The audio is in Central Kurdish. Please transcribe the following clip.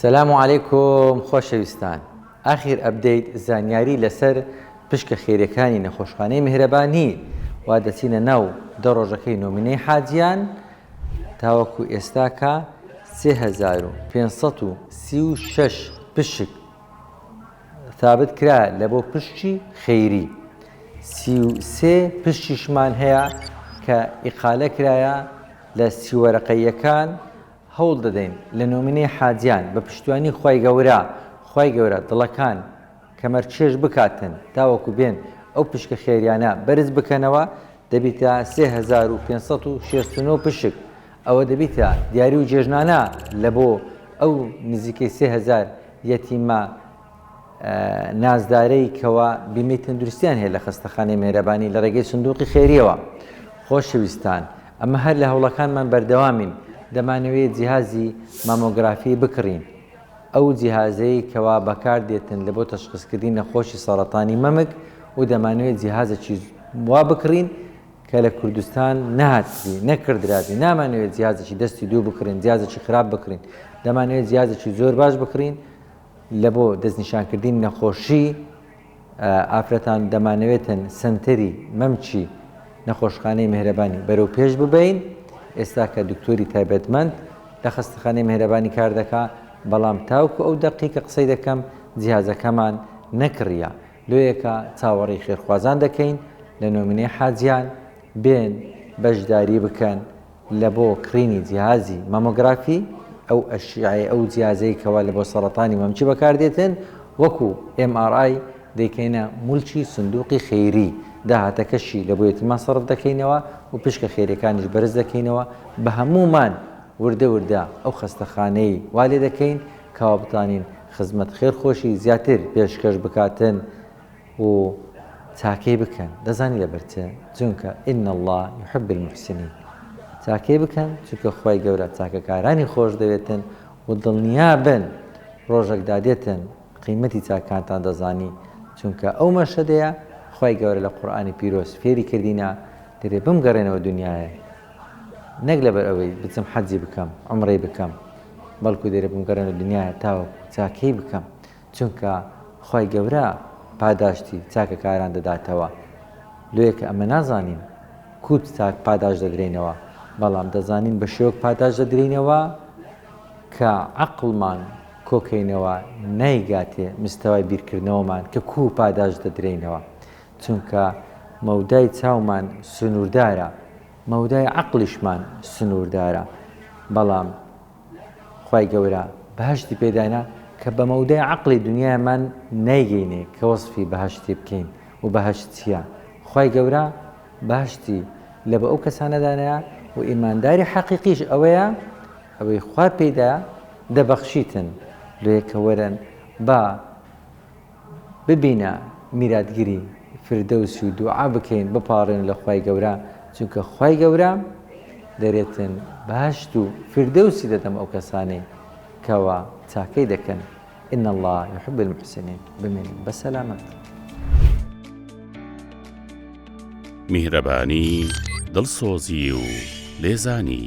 سلام علیکم خۆشەویستان ئاخیر update زانیاری لەسەر پشکە خێریەکانی نەخۆشخانەی میهرەبانی وا دەچینە ناو دە ڕۆژەکەی نۆمینەی حاجیان تاوەکو ئێستاکە 3536 پشک ثابت کرا لە بۆ پشکی خەیری 33 پشکیشمان هەیە کە ئیقالە کرایە لە سی وەرەقەیەکان هەوڵ دەدەین لە نۆمینەی حاجیان بە پشتیوانی خوای گەورە خوای گەورە دڵەکان کەمەرکێش بکاتن تاوەکو بێن ئەو پشکە خێریانە بەرز بکەنەوە دەبیتە 3569 پشک ئەوە دەبیتە دیاری و جێژنانە لە بۆ ئەو نزیکەی 3000 یەتیمە نازدارەی کەوا بیمەی تەندروستیان هەیە لە خەستەخانەی مێرەبانی لە ڕێگەی سندوقی خێریەوە. خۆشەویستان ئەمە هەر لە هەوڵەکانمان بەردەوامین دەمانەوێت جیهازی مامۆگرافی بکڕین ئەو جیهازەی کەوا بەکاردێتن لە بۆ تەشخیسکردنی نەخۆشی سەڕەتانی مەمک و دەمانەوێت جیهازێکی وا بکڕین کە لە کوردستان نەهاتبی نەکردرابی نامانەوێت جیهازێکی دەستی دوو بکڕین جیازێکی خراپ بکڕین دەمانەوێت جیازێکی زۆر باش بکڕین لە بۆ دەستنیشانکردنی نەخۆشی ئافرەتان دەمانەوێتن سەنتەری مەمکی نەخۆشخانەی مهرەبانی بەرەو پێش ببەین ئێستا کە دکتۆری تایبەتمەند لە خەستەخانەی مهرەبانی کار دەکا بەڵام تاوکو ئەو دەقی کە قسەی دەکەم جیهازەکەمان نەکڕیە لۆیەکە چاوەڕێی خێرخوازان دەکەین لە نۆمینەی حاجیان بێن بەشداری بکەن لە بۆ کڕینی جیهازی مامۆگرافی، ئەو ئەشیعەی ئەو جیازەی کەوا لە بۆ سەڕەتانی مەمکی بەکاردێتن وەکو MRI دەیکەینە مولکی سندوقی خەیری، داهاتەکەشی لە بۆ یەتیمان سەڕف دەکەینەوە و پشکە خێریەکانیش بەرز دەکەینەوە بە هەموومان وردە وردە ئەو خەستەخانەی وا لێ دەکەین کەوا بتانین خزمەت خێرخۆشی زیاتر پێشکەش بکاتن. و چاکەی بکەن دەزانی لەبەر چ چونکە ان اللە یحب المحسنین چاکەی بکەن چونکە خوای گەورە چاکەکارانی خۆش دەوێتن و دڵنیا بن ڕۆژەک دادێتن قیمەتی چاکانتان دەزانی چونکە ئەو مەشهەدەیە خوای گەورە لە قورئانی پیرۆز فێری کردینە دەرێ بمگەڕێنەوە دنیایە نەک لەبەر ئەوەی بچم حەجی بکەم عومرەی بکەم بەڵکو دەرێ بمگەڕێنەوە دنیایە تاوەکو چاکەی بکەم چونکە خوای گەورە پاداشتی چاکەکاران دەداتەوە لۆیە کە ئەمە نازانین کوو چاک پاداشت دەدرێینەوە بەڵام دەزانین بە شێوەک پاداشت دەدرێینەوە کە عەقڵمان کۆکەینەوە نایگاتێ مستەوای بیرکردنەوەمان کە کوو پاداشت دەدرێینەوە چونکە مەودای چاومان سنووردارە مەودای عەقڵیشمان سنووردارە بەڵام خوای گەورە بەهەشتی پێدانا کە بە مەودای عەقڵی دنیامان نایگەینێ کە وەسفی بەهەشتی بکەین و بەهەشت چیە خوای گەورە بەهەشتی لە بۆ ئەو کەسانە دانایە و ئیمانداری حەقیقیش ئەوەیە ئەوەی خوا پێیدا دەبەخشیتن لۆیە کە وەرن با ببینە میراتگری فردەوسی و دوعا بکەین بپاڕێن لە خوای گەورە چونکە خوای گەورە دەرێتن بەهەشت و فردەوسی دەدەم ئەو کەسانەی کەوا چاکەی دەکەن ان اللە یحب المحسنین بمێنن بە سەلامەت. میهرەبانی، دڵسۆزی و لێزانی.